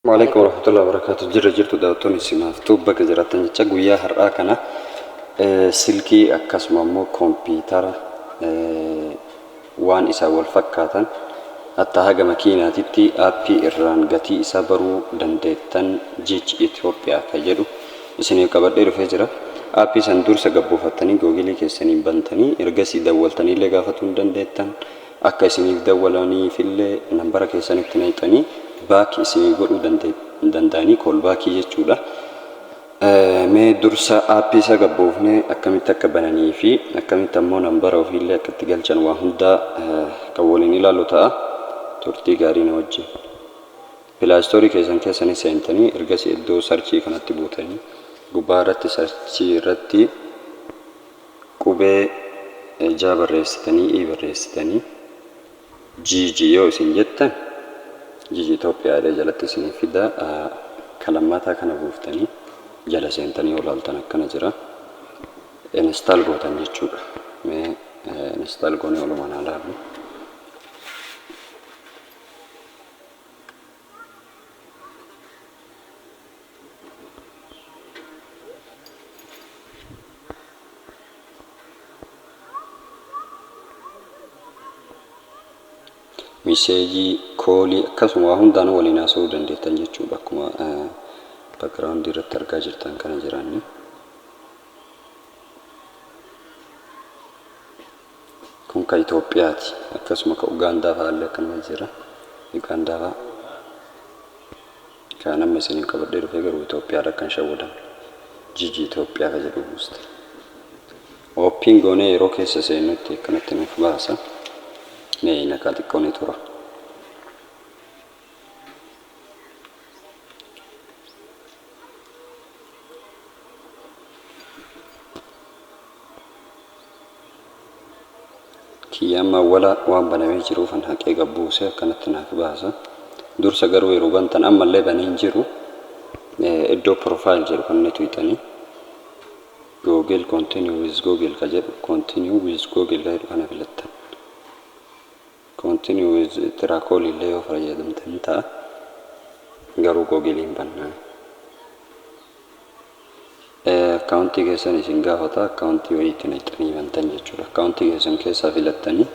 Waalaikum warahmatullahi wabarakatuh. Jirra jirtu daawwattoonni simaaf bakka jiraattan jecha guyyaa har'aa kana silkii akkasuma immoo kompiitara waan isaa wal fakkaatan hatta haga makiinaatitti aappii irraan gatii isaa baruu dandeettan Jiji Itoophiyaa ka jedhu isiniif qabadhee dhufee jira. Aappii san dursa gabbuufattanii googilii keessaniin bantanii ergasii dawwaltaniillee gaafatuu hin dandeettan. Akka isiniif dawwalaniifillee nambara keessanitti naqxanii back isinii godhuu danda'anii call backii jechuudha. Mee dursa aappii isa gabbuufnee akkamitti akka bananii fi akkamitti ammoo nambara ofiillee akka itti galchan waa hundaa kan waliin ilaallu ta'a. Turtii gaarii na wajjin. Play Storeii keessan keessanii seentanii ergasii iddoo searchii kanatti buutanii gubbaa irratti searchii irratti qubee ijaa barreessitanii i barreessitanii GG yoo isin jettan Jiji Itoophiyaadha jalatti isinii fida. Kan lammataa kana buuftanii jala seentanii olaaltan akkana jira. Install gootan jechuudha. Mee install goonee olumaan haa laallu. Messageii, callii akkasuma waa hundaan waliin haasa'uu dandeettan jechuudha. Akkuma backgroundii irratti argaa jirtan kana jiraanni. Kun ka Itoophiyaati. Akkasuma ka Ugaandaa fa'aallee akkanuma jira. Ugaandaa fa'a. Kan amma isiniin qabadhee dhufee garuu Itoophiyaadha akkan shawwadamne. Jiji Itoophiyaa ka jedhu buuste. Open goonee yeroo keessa seennutti akkanatti nuuf baasa. Mee naqaa xiqqoo ni tura. Kiyya amma awwala waan banamee jiruufan haqee gabbuuse akkanatti naaf baasa. Dursa garuu yeroo bantan ammallee banee hin jiru. Iddoo profile jedhu kan inni tuqxanii Google, continue with Google ka jedhu, continue with Google ka jedhu kana filattan. Continue with Truecaller illee yoo fayyadamtan ta'a. Garuu Google hin bannaa. Akkaawuntii keessan isin gaafata, akkaawuntii wayii itti naqxanii bantan jechuudha. Akkaawuntii keessan keessaa filattanii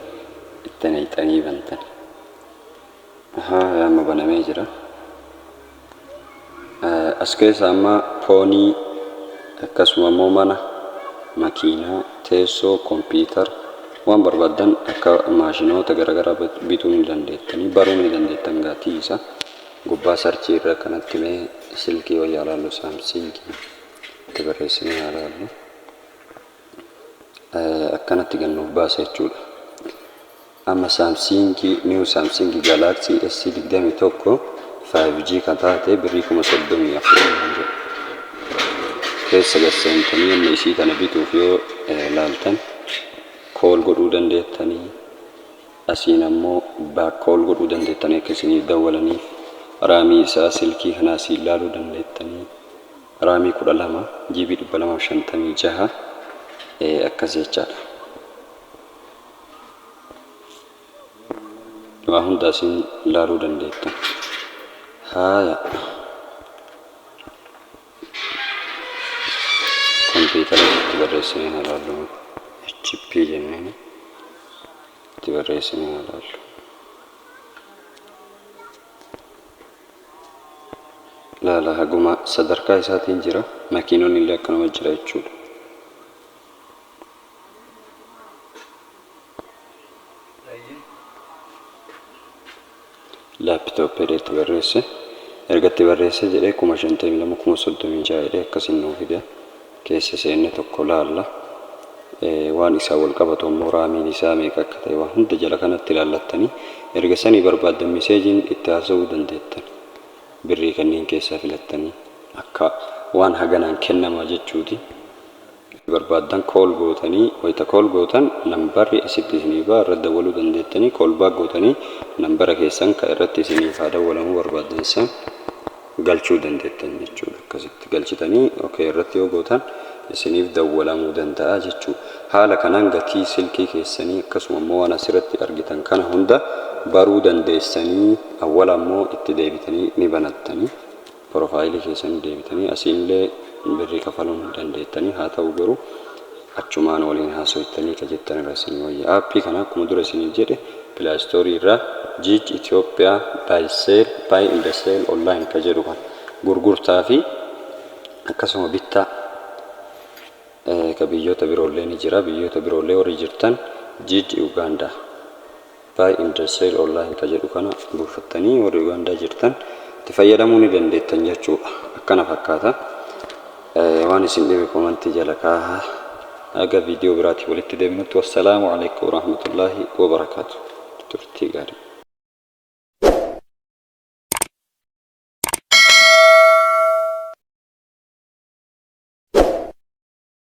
itti naqxanii bantan. Ahaa, amma banamee jira. As keessa amma phoneii, akkasuma immoo mana, makiinaa, teessoo, kompiitara waan barbaaddan akka maashinoota garaagaraa bituu ni dandeettanii baruu ni dandeettan gatii isaa. Gubbaa searchii irra kanatti mee silkii wayii haa laallu, Samsungii itti barreessinee haa laallu. Akkanatti gannuuf baasa jechuudha. Amma Samsungii new Samsung Galaxy S21 5G kan taate birrii 34,000 jedhu. Keessa gasseentanii amma isii tana bituuf yoo laaltan call godhuu dandeettanii, asiin ammoo back call godhuu dandeettanii akka isiniif dawwalaniif, RAMii isaa silkii kanaa asiin laaluu dandeettanii, RAMii 12 GB 256 akkas jechaadha. Waa hunda asiin laaluu dandeettan. Haaya. Kompiitara itti barreessinee haa laallu. HP jennee itti barreessinee haa laallu. Laala, haguma sadarkaa isaatiin jira. Makiinonni illee akkanuma jira jechuudha. Laptop jedhee itti barreesse. Erga itti barreesse jedhee 52,000, 36,000 jedhee akkasiin nuu fida. Keessa seenne tokko laalla. Waan isaa wal qabatu ammoo RAMiin isaa meeqa akka ta'e waan hunda jala kanatti ilaallattanii erga sanii barbaaddan messageiin itti haasa'uu dandeettan. Birrii kanneen keessaa filattanii akka waan haganaan kennamaa jechuuti. Barbaaddan call gootanii, wayita call gootan nambarri asitti isinii ba'a, irratti dawwaluu dandeettanii, call back gootanii nambara keessan ka irratti isiniif haa dawwalamuu barbaaddan san galchuu dandeettan jechuudha. Akkasitti galchitanii okay irratti yoo gootan isiniif dawwalamuu danda'a jechuudha. Haala kanaan gatii silkii keessanii akkasuma immoo waan asirratti argitan kana hunda baruu dandeessanii. Awwala ammoo itti deebitanii ni banattanii, profile keessanii deebitanii asiinillee birrii kafaluu ni dandeettanii. Haa ta'u garuu achumaan waliin haasoftanii ka jettan irra isinii wayya. Aappii kana akkuma dura isiniif jedhe Play Store irraa Jiji Itoophiyaa buy sell, buy and sell online ka jedhu kan gurgurtaa fi akkasuma bittaa ka biyyoota biroollee ni jira. Biyyoota biroollee warri jirtan Jiji Uganda buy and sell online ka jedhu kana buufattanii warri Ugaandaa jirtan itti fayyadamuu ni dandeettan jechuudha. Akkana fakkaata. Waan isin dhibe comment jala kaahaa. Haga viidiyoo biraatii walitti deebinutti, wassalaamu alaikum warahmatullaahi wabarakaatu. Turtii gaarii.